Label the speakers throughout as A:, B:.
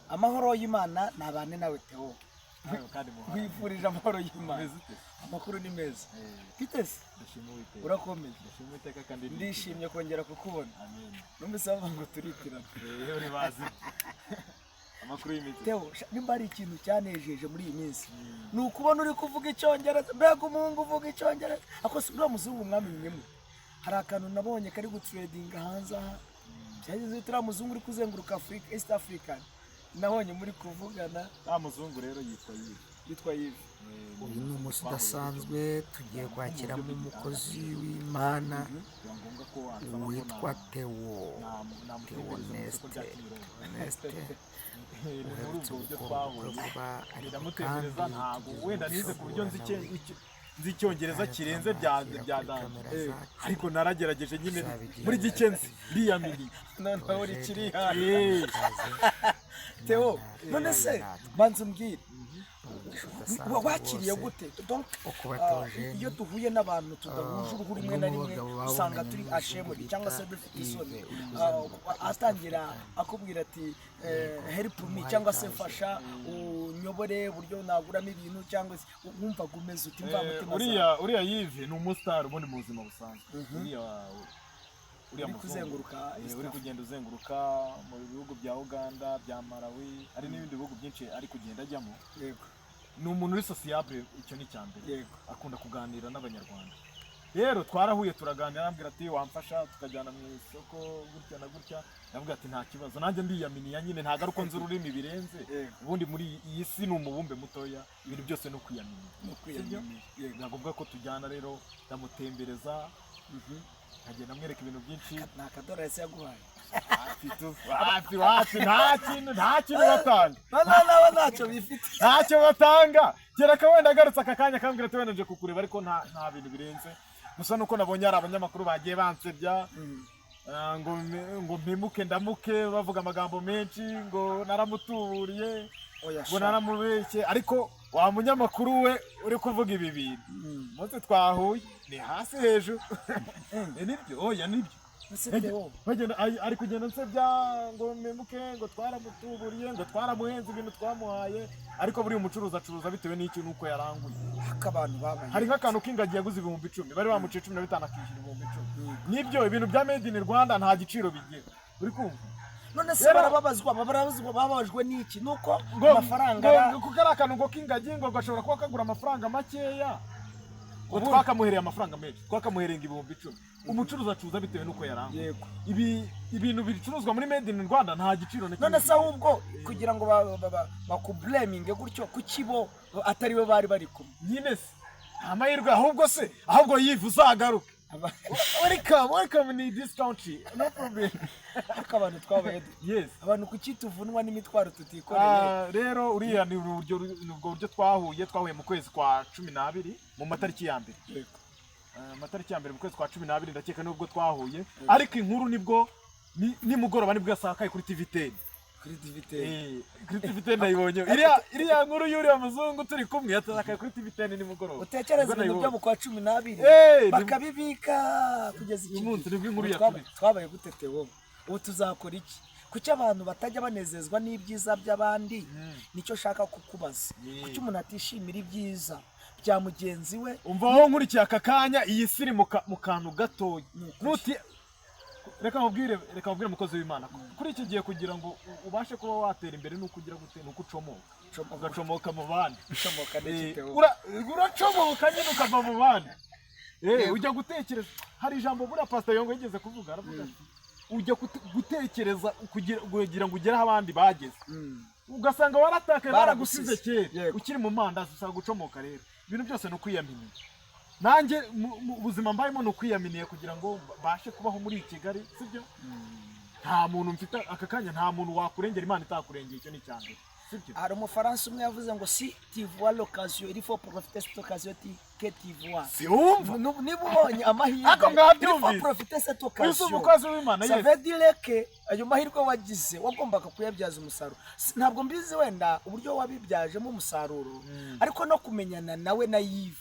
A: Amahoro y'Imana nabane nawe, Theo.
B: Nawe kandi muhorane.
A: Nkwifurije amahoro y'Imana.
B: Umeze ute?
A: Amakuru ni meza.
B: Eh,
A: Biteze?
B: Ndashima Uwiteka.
A: Urakomeye?
B: Ndashima Uwiteka kandi
A: Ndishimye kongera kukubona.
B: Amen.
A: Numvise bavuga ngo turitirana.
B: Eh, uri bazi. Amakuru y'iminsi.
A: Theo, nimba hari ikintu cyanejeje muri iyi minsi ni ukubona uri kuvuga Icyongereza. Mbega umuhungu uvuga Icyongereza! Ako si uriya muzungu mwamenye mwe? Hari akantu nabonye kari gutrendinga hanze aha. Byageze bite? Uriya muzungu uri kuzenguruka Afurika, East African, nabonye muri kuvugana.
B: Wa muzungu rero yitwa Yves.
A: Yitwa Yves.
B: Eh,
C: Uyu ni umunsi udasanzwe tugiye kwakiramo umukozi w'Imana
B: biba ngombwa ko ansaba ko
C: witwa Theo
B: namutembereza mu isoko rya
C: Theoneste.
B: Kimironko.
C: Theoneste
B: Eh, ni muri
C: uherutse
B: ubwo buryo
C: gukora ubukwe
B: twahuye.
C: vuba, ariko
B: Ndamutembereza
C: kandi
B: ntabwo
C: tugize
B: wenda nize
C: umugisha
B: ku buryo
C: wo
B: nzi
C: guhura nawe.
B: nzi Icyongereza
C: Kandi
B: kirenze bya
C: turamwakira
B: bya
C: kuri
B: danje.
C: kamera
B: Eh,
C: zacu.
B: ariko naragerageje nyine
C: Tuzabigira
B: muri gike nzi, ndiyaminiye.
A: Noneho uri kiri hano.
B: Eh,
A: Theo, none se banza umbwire,
C: Umugisha udasanzwe
A: wakiriye
C: rwose
A: gute? Donc
C: wo kuba Theogene,
A: iyo duhuye n'abantu tudahuje uruhu rimwe
C: umwe
A: na
C: mu
A: rimwe,
C: bagabo
A: usanga
C: babonanye
A: turi
C: n'umuzungu
A: ashamed
C: bita
A: cyangwa se dufite isoni.
C: Yves uri kuzenguruka East
A: Atangira
C: Africa.
A: akubwira ati "Help me"
C: Umuhaye
A: cyangwa se
C: ikaze.
A: "Mfasha unyobore uburyo naguramo ibintu", cyangwa se wumvaga umeze uti mvamutima?
B: Uriya Yves ni umusitari ubundi mu buzima busanzwe. Uriya
A: Uri
B: muzungu.
A: kuzenguruka
B: Eh,
A: East
B: uri
A: Africa.
B: kugenda uzenguruka mu bihugu bya Uganda, bya Malawi, hari n'ibindi bihugu byinshi ari kugenda ajyamo. Ni umuntu uri sociable, icyo ni icya mbere. Akunda kuganira n'Abanyarwanda. Rero twarahuye, turaganira, arambwira ati "Wamfasha tukajyana mu isoko gutya na gutya?" Ndavuga ati "Nta kibazo." Nanjye ndiyaminiya nyine, ntabwo ari uko nzi ururimi birenze. Ubundi muri iyi si ni umubumbe mutoya, ibintu byose ni ukwiyaminiya.
A: Ni ukwiyaminiya, yego.
B: Ni ngombwa ko tujyana rero, ndamutembereza, nkagenda mwereka ibintu byinshi.
A: Ni akadorari se yaguhaye?
B: Wapi tu, wapi, wapi, nta kintu, nta kintu batanga.
A: Naba ntacyo bifite.
B: Ntacyo batanga, kereka wenda agarutse aka kanya akambwira ati "Wenda nje kukureba", ariko nta bintu birenze. Gusa nuko nabonye hari abanyamakuru bagiye bansebya, ngo mpemuke ndamuke, bavuga amagambo menshi ngo naramutuburiye,
A: Oya.
B: ngo
A: Sha.
B: naramubeshye. Ariko wa munyamakuru we uri kuvuga ibi bintu, umunsi twahuye ni hasi hejuru. Eh, nibyo, oya, nibyo.
A: Ese Theo,
B: Bagenda ari kugenda nsebya ngo mpemuke, ngo twaramutuburiye, ngo twaramuhenze ibintu twamuhaye. Ariko buriya umucuruzi acuruza bitewe n'icyo nuko yaranguye.
A: Ariko abantu babaye
B: Hari nk'akantu k'ingagi yaguze 10,000, bari bamuciye 15, akishyura 10,000. Nibyo, ibintu bya made in Rwanda nta giciro bigira, uri kumva?
A: None se barababazwa, bababajwe n'iki? Nuko
B: Ngo
A: amafaranga
B: ngo kuko ari akantu ngo k'ingagi, ngo gashobora kuba kagura amafaranga makeya, ngo twakamuhereye amafaranga menshi, twakamuhereye ngo 10,000. Umucuruzi acuruza bitewe n'uko yaranguye. Ibi ibintu bicuruzwa muri made in Rwanda nta giciro na kimwe
A: None se
B: bigira.
A: ahubwo kugira ngo bakublaminge gutyo, kuki bo atari bo bari kumwe?
B: Nyine se nta mahirwe. Ahubwo se, ahubwo Yves uzagaruke. Welcome, welcome in this country, no problem.
A: Ariko abantu twabaye abantu kuki tuvunwa n'imitwaro tutikoreye?
B: Ah, rero uriya ni uburyo, ni ubwo buryo twahuye mu kwezi kwa 12 mu matariki ya mbere. Amatariki ya mbere mu kwezi kwa 12 ndakeka nubwo twahuye, ariko inkuru nibwo nimugoroba nibwo yasakaye kuri TV 10.
A: Kuri TV.
B: Eh, kuri TV 10 nayibonye. Iriya nkuru y'uriya muzungu turi kumwe yasakaye kuri TV 10 nimugoroba.
A: Utekereza
B: Nibwo
A: ibintu byo
B: nayibonye.
A: mu kwa 12
B: Eh,
A: bakabibika kugeza iki
B: Uyu munsi
A: gihe.
B: nibwo inkuru
A: Ubu
B: yaturitse.
A: Twabaye gute, Theo? Ubu tuzakora iki? Kuki abantu batajya banezezwa n'ibyiza by'abandi? Nicyo nshaka kukubaza. Kuki umuntu atishimira ibyiza bya mugenzi we?
B: Umva wowe nkurikiye aka kanya, iyi si iri mu kantu gatoya.
A: Ni ukuri.
B: Nuti reka nkubwire umukozi w'Imana, kuri iki gihe kugira ngo ubashe kuba watera imbere nuko ugira gute? Nuko ucomoka.
A: Ucomoka.
B: Ugacomoka mu bandi.
A: Ucomoka n'iki,
B: Eh,
A: Theo?
B: uracomoka nyine ukava mu bandi. Eh, ujya gutekereza, hari ijambo buriya Pastor Yongo yigeze kuvuga, aravuga ati ujya gutekereza kugira ngo ugere aho abandi bageze, ugasanga waratakaye,
A: Baragusize.
B: baragusize kera. Ukiri mu mandazi usaba gucomoka. Rero ibintu byose ni ukwiyaminiya. Nanjye mu buzima mbayemo ni ukwiyaminiya kugira ngo mbashe kubaho muri Kigali, sibyo? Nta muntu mfite aka kanya, nta muntu wakurengera Imana itakurengeye, icyo ni icya mbere, sibyo?
A: Hari Umufaransa umwe yavuze ngo "Si tu vois l'occasion, il faut profiter cette occasion que tu vois."
B: Si wumva?
A: Niba ubonye amahirwe,
B: Ariko mwabyumvise.
A: il faut profiter cette
B: Wese
A: occasion.
B: umukozi w'Imana.
A: Ça
B: Yes.
A: veut dire que ayo mahirwe wagize wagombaga kuyabyaza umusaruro. Ntabwo mbizi wenda uburyo wabibyajemo umusaruro, ariko no kumenyana nawe na Yves.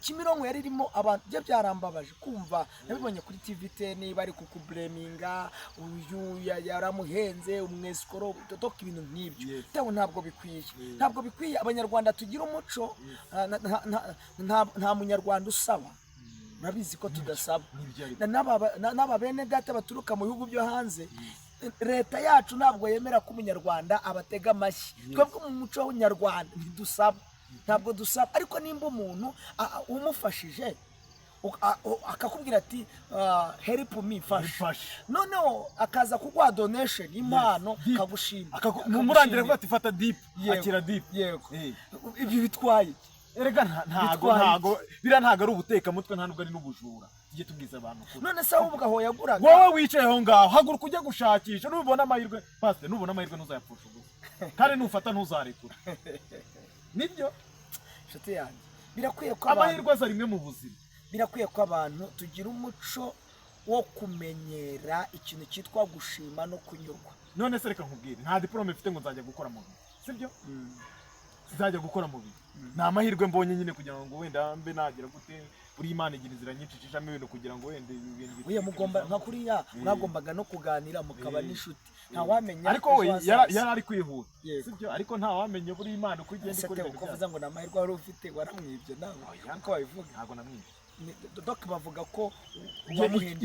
A: Kimironko yari irimo abantu, byo byarambabaje kumva nabibonye kuri TV 10 bari kukubleminga, uyu yaramuhenze, umwesikoro, dodoka, ibintu nk'ibyo. Tewe, ntabwo bikwiye, ntabwo bikwiye. Abanyarwanda tugira umuco, nta munyarwanda usaba, urabizi ko tudasaba.
B: Nibyo, ariko.
A: N'aba bene data baturuka mu bihugu byo hanze, leta yacu ntabwo yemera ko umunyarwanda abatega amashyi. Twebwe mu muco nyarwanda ntidusaba, ntabwo dusaba. Ariko nimba umuntu umufashije, akakubwira ati "Help me, mfasha."
B: Mfasha.
A: Noneho akaza kuguha donation, impano,
B: Deep.
A: akagushima.
B: Mumurangira avuga ati: "Fata deep."
A: Yego.
B: Akira deep.
A: Yego. Ibyo bitwaye iki?
B: Erega ntago
A: Bitwaye
B: ntago biriya, ntago ari ubutekamutwe, nta nubwo ari n'ubujura. Tujye tubwiza abantu ukuri.
A: None se ahubwo aho yaguraga?
B: Wowe wicaye aho ngaho, haguruka ujye gushakisha. Nubona amahirwe, pasite, nubona amahirwe ntuzayapfusha ubusa, kandi nufata ntuzarekura. Nibyo.
A: Inshuti yanjye, birakwiye ko abantu
B: Amahirwe aza rimwe mu buzima.
A: Birakwiye ko abantu tugira umuco wo kumenyera ikintu cyitwa gushima no kunyurwa.
B: None se reka nkubwire, nta diporome mfite ngo nzajya gukora mu biro, sibyo? Sinzajya gukora mu biro. Ni amahirwe mbonye nyine kugira ngo wenda mbe nagira gute. Buri Imana igira inzira nyinshi icishamo ibintu kugira ngo wenda ibi bintu
A: Oya,
B: bitwike,
A: mugomba
B: bizamuke.
A: nka kuriya mwagombaga no kuganira mukaba n'inshuti, ntawamenya
B: Ariko
A: ejo
B: we
A: hazaza.
B: yari ari kwihuta. Sibyo? Ariko ntawamenya buri Imana uko igenda
A: Ese
B: ikora
A: Theo,
B: ibintu
A: ko
B: byayo.
A: uvuze ngo ni amahirwe wari ufite, waramwibye nawe?
B: Oya.
A: Uko babivuga?
B: Ntabwo namwibye.
A: Doc, bavuga ko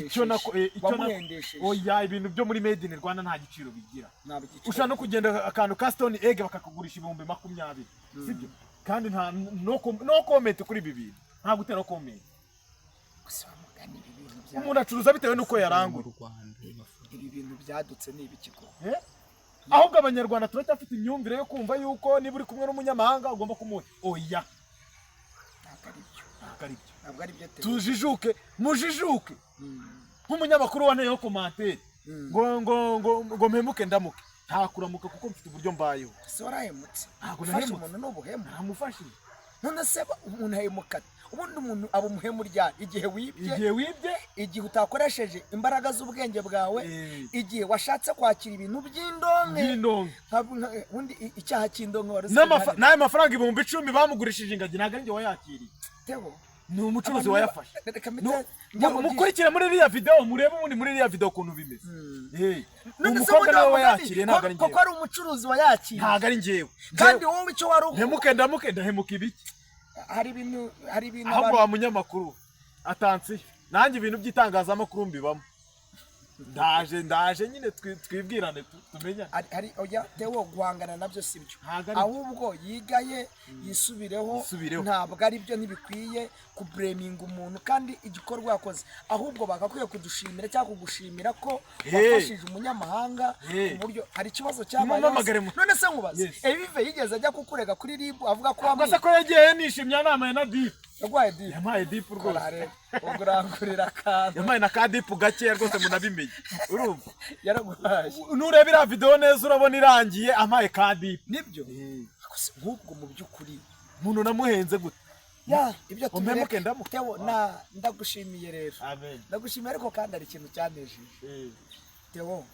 B: Icyo nako icyo
A: wamuhendesheje.
B: Oya, ibintu byo muri made in Rwanda nta giciro bigira.
A: Nta giciro.
B: Ushobora no kugenda akantu ka stone egg bakakugurisha 20,000, sibyo? Kandi nta no comment kuri ibi bintu, nta gutera comment.
A: Gusa mugani, ibi bintu bya
B: Umuntu acuruza bitewe n'uko yaranguye.
D: Mu Rwanda amafaranga.
A: Ibi bintu byadutse ni ibiki koko?
B: Eh? Ahubwo Abanyarwanda turacyafite imyumvire yo kumva yuko niba uri kumwe n'umunyamahanga ugomba kumuha. Oya.
A: Ntabwo ari byo.
B: Ntabwo ari byo.
A: Ntabwo ari byo, Theo.
B: Tujijuke, mujijuke. Nk'umunyamakuru wanteyeho commentaire ngo mpemuke ndamuke, nta kuramuka kuko mfite uburyo mbayeho.
A: Ese warahemutse?
B: Ntabwo
A: Ufashe
B: nahemutse.
A: umuntu ni ubuhemu?
B: Ntamufashije.
A: None se umuntu ahemuka ate? Ubundi umuntu aba umuhemu ryari? Igihe wibye?
B: Igihe wibye.
A: Igihe utakoresheje imbaraga z'ubwenge bwawe? Igihe washatse kwakira ibintu by'indonke?
B: By'indonke.
A: Ubundi icyaha cy'indonke wari uzi?
B: N'ayo mafaranga 10,000 bamugurishije ingagi, ntabwo ari njye wayakiriye.
A: Theo,
B: Ni umucuruzi
A: abantu
B: wayafashe.
A: Reka njya mu
B: Mukurikire muri iriya video, murebe ubundi muri iriya video ukuntu bimeze.
A: None se
B: Umukobwa
A: ubundi
B: nawe
A: wa mugani,
B: wayakiriye, ntabwo ari
A: koko
B: njyewe.
A: ari umucuruzi wayakiriye?
B: Ntabwo ari njyewe.
A: Kandi wowe icyo wari
B: Mpemuke ndamuke, ndahemuka ibiki?
A: Hari ibintu
B: Ahubwo
A: abantu
B: wa munyamakuru, attention, nanjye ibintu by'itangazamakuru mbibamo. Ndaje, ndaje nyine twibwirane, tumenyane.
A: Hari, oya Theo, guhangana nabyo si byo.
B: Ntabwo ari byo.
A: Ahubwo yigaye, yisubireho.
B: Yisubireho.
A: Ntabwo ari byo, ntibikwiye kubleminga umuntu kandi igikorwa yakoze. Ahubwo bagakwiye kudushimira cyangwa kugushimira ko wafashije umunyamahanga ku buryo hari ikibazo cyabaye.
B: Nimumpamagare
A: None se nkubaze,
B: Yes.
A: Evive yigeze ajya kukurega kuri RIB avuga ko
B: Ubwo se
A: wamwiye?
B: ko yagiye nishimye, yanamaye na dip.
A: Yaguhaye dip?
B: Yampaye dip rwose.
A: Korare, ubwo urangurira akantu.
B: Yampaye na ka dip gakeya rwose, munabimenye, urumva?
A: Yaraguhaye?
B: Nureba iriya video neza urabona irangiye ampaye ka dip.
A: Nibyo. Ariko se nk'ubwo mu by'ukuri
B: Umuntu namuhenze gute?
A: Ya, ibyo
B: Umpemuke
A: tubireke.
B: ndamuke.
A: Theo, na ndagushimiye rero.
B: Amen.
A: Ndagushimiye, ariko kandi hari ikintu cyanejeje. Theo,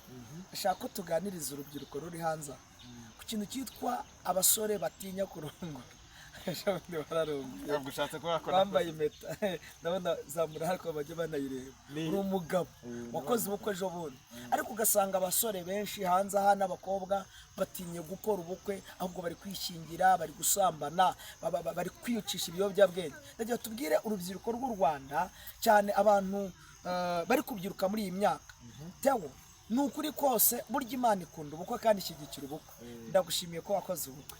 A: ashaka ko tuganiriza urubyiruko ruri hanze aha ku kintu cyitwa abasore batinya kurongora. Ejo bararongoye.
B: Ntabwo ushatse kuba yakora.
A: Bambaye impeta, ndabona zamura, ariko bajya banayireba. Uri umugabo wakoze ubukwe ejo bundi, ariko ugasanga abasore benshi hanze aha n'abakobwa batinye gukora ubukwe, ahubwo bari kwishingira, bari gusambana, bari kwiyicisha ibiyobyabwenge. Ndagira tubwire urubyiruko rw'u Rwanda, cyane abantu bari kubyiruka muri iyi myaka. Theo, ni ukuri kose, burya Imana ikunda ubukwe kandi ishyigikira ubukwe. Ndagushimiye ko wakoze ubukwe,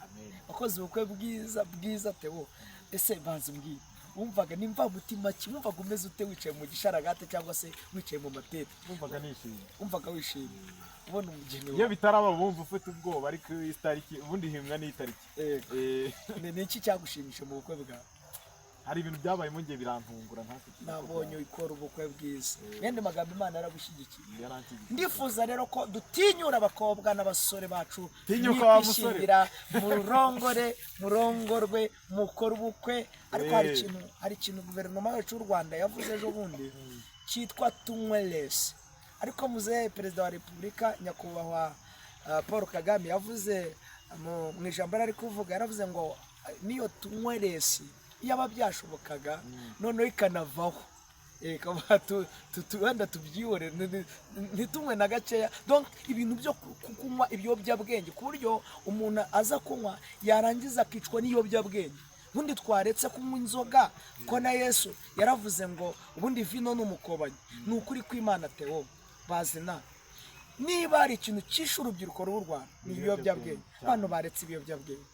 A: wakoze ubukwe bwiza bwiza. Theo, ese banza umbwire, wumvaga nimva mutima ki? Wumvaga umeze ute wicaye mu gisharagate cyangwa se wicaye mu matete?
B: Wumvaga nishimye.
A: Wumvaga wishimye ubona umugeni
B: Iyo
A: wawe?
B: bitaraba bumva ufite ubwoba, ariko iyi tariki ubundi himwa n'itariki.
A: Yego. Ni iki cyagushimisha mu bukwe bwawe?
B: Hari ibintu byabayemo ngiye birantungura ntafite.
A: Nabonye ukora ubukwe bwiza, mwende magambo, Imana yaragushyigikiye.
B: Yaranshyigikiye.
A: Ndifuza rero ko dutinyura abakobwa n'abasore bacu.
B: Tinyuka wa musore.
A: Mukwishingira, murongore, murongorwe, mukore ubukwe. Ariko hari ikintu, hari ikintu guverinoma yacu y'u Rwanda yavuze ejo bundi cyitwa tunywe less. Ariko muzehe Perezida wa Repubulika, Nyakubahwa Paul Kagame, yavuze mu ijambo yari ari kuvuga, yaravuze ngo niyo tunywe less. Iyaba byashobokaga noneho ikanavaho. Ikaba wenda tubyihore, ntitunywe na gakeya. Donc ibintu byo kunywa ibiyobyabwenge, ku buryo umuntu aza kunywa yarangiza akicwa n'ibiyobyabwenge. Ubundi twaretse kunywa inzoga, ko na Yesu yaravuze ngo ubundi vino ni umukobanyi. Ni ukuri kw'Imana, Teo bazina, niba hari ikintu cyishe urubyiruko rw'u Rwanda ni ibiyobyabwenge. Bano baretse ibiyobyabwenge,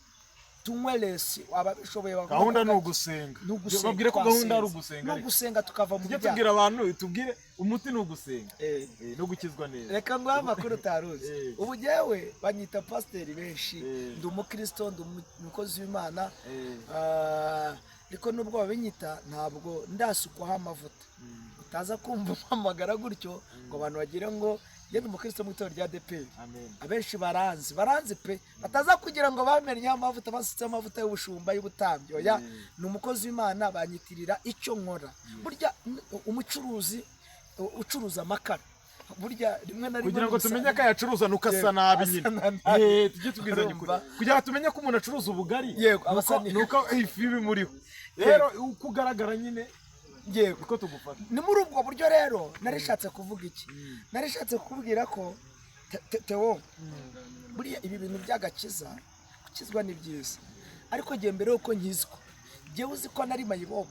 A: tunywe less, ababishoboye bagomba
B: Gahunda ni
A: gake.
B: ugusenga.
A: Ni ugusenga.
B: Babwire ko gahunda ari
A: Twasenze.
B: ugusenga.
A: Ni
B: Ariko
A: ugusenga tukava mu
B: tujye
A: byaha.
B: tubwira abantu, tubwire umuti ni ugusenga no gukizwa neza.
A: Reka nguhe amakuru utaruzi. Ubu jyewe banyita pasiteri benshi. Ndi umukristo, ndi umukozi w'Imana. Ariko nubwo babinyita, ntabwo ndasukwaho amavuta. Utaza kumva umpamagara gutyo ngo abantu bagire ngo njye ndi umukristo mu itorero rya ADEPR.
B: Amen.
A: Abenshi baranzi, baranzi pe, bataza kugira ngo bamennyeho amavuta, basutseho amavuta y'ubushumba, y'ubutambyi. Oya, ni umukozi w'Imana, banyitirira icyo nkora. Burya umucuruzi ucuruza amakara, burya rimwe na rimwe
B: Kugira ngo
A: usanga-
B: tumenye ko ayacuruza nuko asa
A: Yego,
B: nabi
A: asa
B: nyine.
A: nabi.
B: Tujye tubwizanya ukuri.
A: Urumva?
B: Kugira ngo tumenye ko umuntu acuruza ubugari
A: Yego, aba asa
B: nuko ifu iba imuriho. Rero uko ugaragara nyine niko tugufata.
A: Ni muri ubwo buryo rero narishatse kuvuga iki? Narishatse kukubwira ko Theo, buriya ibi bintu by'agakiza, gukizwa ni byiza, ariko igihe mbere yuko nkizwa, jyewe uzi ko nari mayibobo,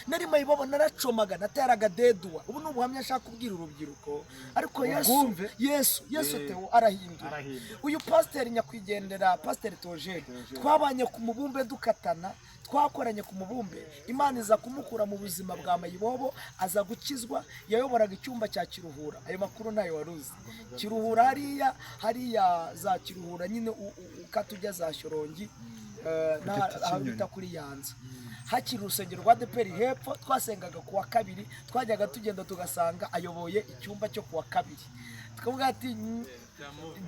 A: nari mayibobo, naracomaga, nateraga deduwa. Ubu ni ubuhamya nshaka kubwira urubyiruko, ariko Yesu,
B: Ubwumve.
A: Yesu, Yesu, Theo, arahindura.
B: Arahindura.
A: Uyu pasiteri nyakwigendera, Pasiteri Tojene, twabanye ku mubumbe, dukatana, twakoranye ku mubumbe. Imana iza kumukura mu buzima bwa mayibobo, aza gukizwa. Yayoboraga icyumba cya Kiruhura. Ayo makuru ntayo wari uzi. Kiruhura hariya, hariya za Kiruhura nyine, ukata ujya za Shyorongi, aho bita kuri Yanza, hakiri urusengero rwa ADEPR hepfo. Twasengaga ku wa kabiri, twajyaga tugenda tugasanga ayoboye icyumba cyo ku wa kabiri, tukavuga ati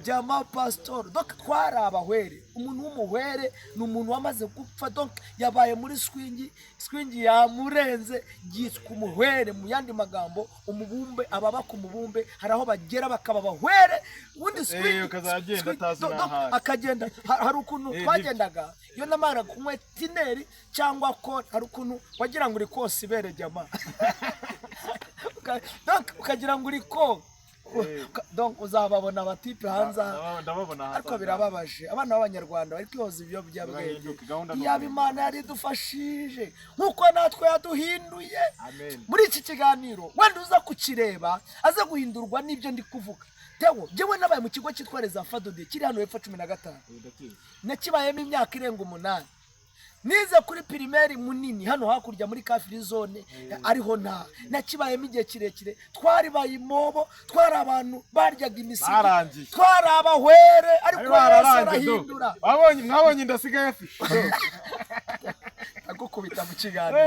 A: "Jama pasitori." Donc twari abahwere. Umuntu w'umuhwere ni umuntu wamaze gupfa, donc yabaye muri swingi, swingi yamurenze, yitwa umuhwere. Mu yandi magambo, umubumbe, ababa ku mubumbe hari aho bagera bakaba abahwere. Ubundi swingi,
B: akazagenda
A: swingi,
B: atazi
A: donc
B: n'aho ari.
A: akagenda, hari ukuntu twagendaga iyo namara kunywa tineri cyangwa ko hari ukuntu wagira ngo uri kosa ibere, jama. Donc ukagira ngo uri koga. Donc uzababona abatipe hanze aha.
B: Ndababona hanze
A: Ariko
B: aha.
A: birababaje, abana b'Abanyarwanda bari kwihoza ibiyobyabwenge.
B: Nibahinduke, gahunda ni
A: Iyaba
B: uguhinduka.
A: Imana yari idufashije nk'uko natwe yaduhinduye.
B: Amen.
A: Muri iki kiganiro wenda uza kukireba aza guhindurwa n'ibyo ndi kuvuga. Tewo, njyewe nabaye mu kigo cyitwa Les Enfants de Dieu kiri hano hepfo 15.
B: Ndakizi.
A: Nakibayemo imyaka irenga 8. Nize kuri primaire Munini hano hakurya muri Car Free Zone, ariho nta nakibayemo igihe kirekire. Twari bayimobo, twari abantu baryaga imisigi.
B: Barangiye.
A: Twari abahwere, ariko
B: Bari
A: Yesu
B: bararangiye, do.
A: arahindura.
B: Wabonye, mwabonye indasigaye afite.
A: Agukubita mu kiganiro.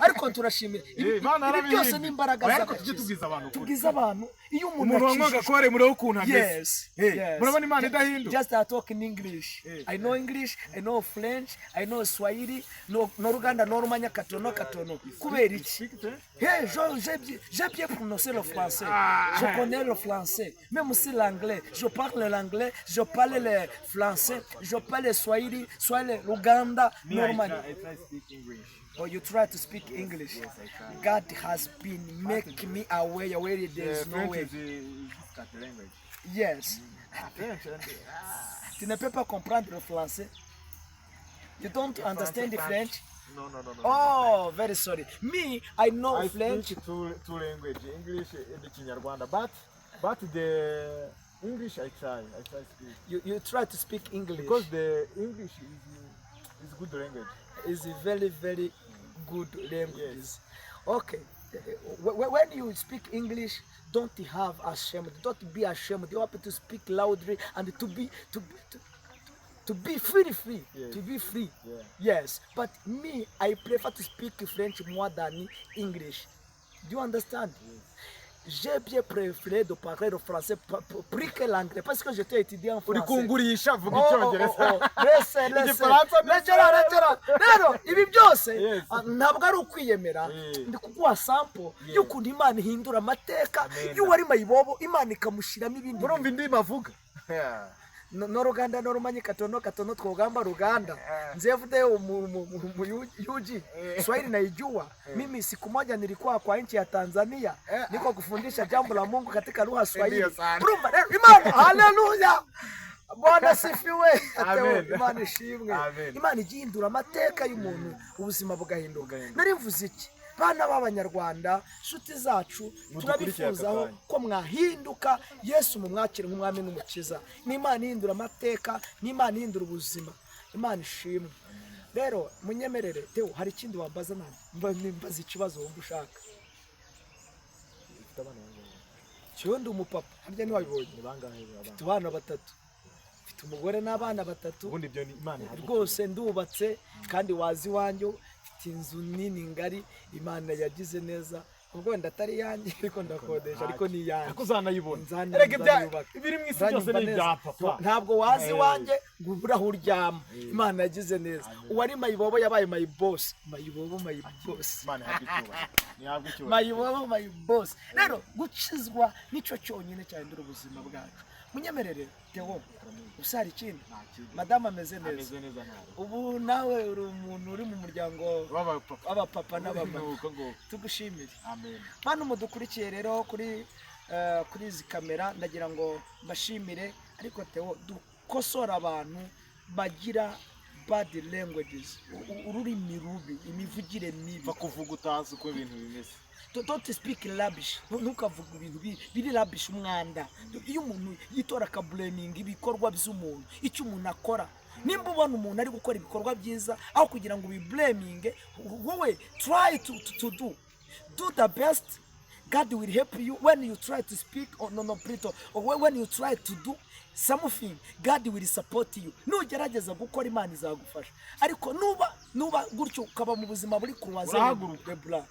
A: Ariko turashimira ibi,
B: Imana
A: ibi byose
B: yarabihinduye.
A: ni imbaraga
B: Oya, ariko tujye
A: z'agakiza.
B: tubwiza abantu ukuri.
A: Tubwiza abantu, iyo umuntu
B: Umuntu wanywaga
A: akijijwe
B: kore, murebe ukuntu ameze.
A: Yes.
B: Murabona Imana idahindura.
A: Just I talk in English. I know English, I know French, I know Swahili, no Ruganda, no Rumanya, katono katono. Kubera iki? Hey, j'ai bien prononcé le français. Je connais le français. Même aussi l'anglais. Je parle l'anglais, je parle le français, je parle le Swahili, Swahili, Luganda,
B: Me, I
A: normal.
B: try, I try speak English.
A: Oh, you try to speak English.
B: Yes, I try.
A: God has been making me aware where there is no
B: French
A: way.
B: is a difficult language.
A: Yes.
B: French and
A: Tu ne peux pas comprendre le français. You don't understand the French?
B: No.
A: Oh, very sorry. Me, I know
B: I
A: French.
B: speak two language, English and Kinyarwanda, but the English I try speak
A: You try to speak English.
B: Because the English is good language.
A: It's a very, very good language. Okay. When you speak English, don't have ashamed. Don't be ashamed. You have to speak loudly and to be free, free, to be free. Yes, but me, I prefer to speak French more than English. Do you understand? J'ai bien préféré de parler le français plus que l'anglais parce que j'étais étudiant en
B: Uri
A: français.
B: kungurisha, vuga
A: Oh,
B: icyongereza.
A: oh. Lese, lese.
B: Igifaransa.
A: Rekera, rekera. Rero ibi byose ntabwo ari ukwiyemera. Ndi kuguha sample y'ukuntu Imana ihindura amateka y'uwari mayibobo, Imana ikamushyiramo ibindi.
B: Murumva indimi avuga.
A: N'Oruganda n'orumanyi katono katono, twogamba Ruganda. Nze mu UG Swahili naijua. Mimi siku moja nilikuwa kwa nchi ya Tanzania, niko kufundisha jambo la Mungu katika lugha ya Swahili.
C: Ndio sana.
A: Urumva rero, Imana, haleluya, Bwana sifiwe.
B: Amen.
A: Imana ishimwe.
B: Amen.
A: Imana igihindura amateka y'umuntu, ubuzima bugahinduka. Nari mvuze iki? Bana b'Abanyarwanda, nshuti zacu,
B: Mudukurikiye aka
A: turabifuzaho
B: kanya.
A: ko mwahinduka, Yesu mumwakire nk'umwami n'umukiza. Ni Imana ihindura amateka, ni Imana ihindura ubuzima. Imana ishimwe. Rero munyemerere, Teo, hari ikindi wambaza? Nanjye mbaza ikibazo wumva ushaka.
B: Ufite abana bangahe?
A: Kiyo, ndi umupapa, harya ntiwabibonye?
B: Ni bangahe abana?
A: Mfite abana batatu, mfite umugore n'abana batatu.
B: Ubundi ibyo ni Imana ihabwa.
A: Rwose ndubatse, kandi wazi iwanjye mfite inzu nini ngari. Imana yagize neza. Ubwo wenda atari iyanjye, ariko ndakodesha, ariko ni iyanjye.
B: Ariko uzanayibona.
A: Erega
B: Erega ibiri mu isi byose ni ibya papa.
A: Ntabwo wazi iwanjye ngo ubure aho uryama. Imana yagize neza. Uwari mayibobo yabaye mayibosi, mayibobo, mayibosi.
B: Imana ihabwa icyubahiro, ntihabwa icyubahiro.
A: Mayibobo, mayibosi. Rero gukizwa nicyo cyonyine cyahindura ubuzima bwacu. Munyemerere, Theo, gusa hari ikindi?
B: Nta kindi.
A: Madamu ameze neza?
B: Ameze neza, ntabwo.
A: Ubu nawe uri umuntu uri mu muryango
B: w'abapapa.
A: W'abapapa n'abamama.
B: Nuko nguko.
A: Tugushimire.
B: Amen.
A: Bantu mudukurikiye rero kuri izi kamera, ndagira ngo mbashimire. Ariko Theo, dukosora abantu bagira bad languages, ururimi rubi, imivugire mibi.
B: Va kuvuga utazi uko ibintu bimeze.
A: Don't speak rubbish. Ntukavuge ibintu biri rubbish, umwanda. Iyo umuntu yitora akablaminga ibikorwa by'umuntu, icyo umuntu akora, nimba ubona umuntu ari gukora ibikorwa byiza, aho kugira ngo ubiblaminge, wowe try to do the best. God will help you when you try to speak or no no plito or when you try to do something, God will support you. Nugerageza gukora, Imana izagufasha. Ariko nuba gutyo, ukaba mu buzima buri kuwaze.
B: Urahaguruka.
A: Debra.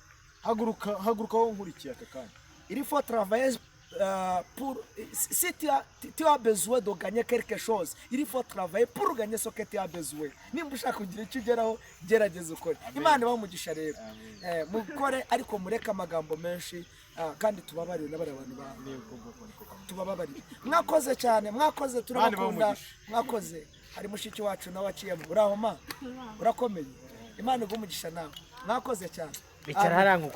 B: Haguruka, haguruka wowe nkurikiye aka kanya.
A: Il faut travailler pour si tu as besoin de gagner quelque chose, il faut travailler pour gagner ce que tu as besoin. Nimba ushaka kugira icyo ugeraho, gerageza ukore. Imana ibahe umugisha rero. Mukore, ariko mureke amagambo menshi, kandi tubabarire n'abari abantu bawe.
B: Ni uko nguko, niko kameze.
A: Tubababarire. Mwakoze cyane, mwakoze, turabakunda.
B: Umugisha.
A: Mwakoze. Hari mushiki wacu nawe aciyemo. Uraho ma, urakomeye? Imana iguhe umugisha nawe. Mwakoze cyane.
C: Bicara hariya.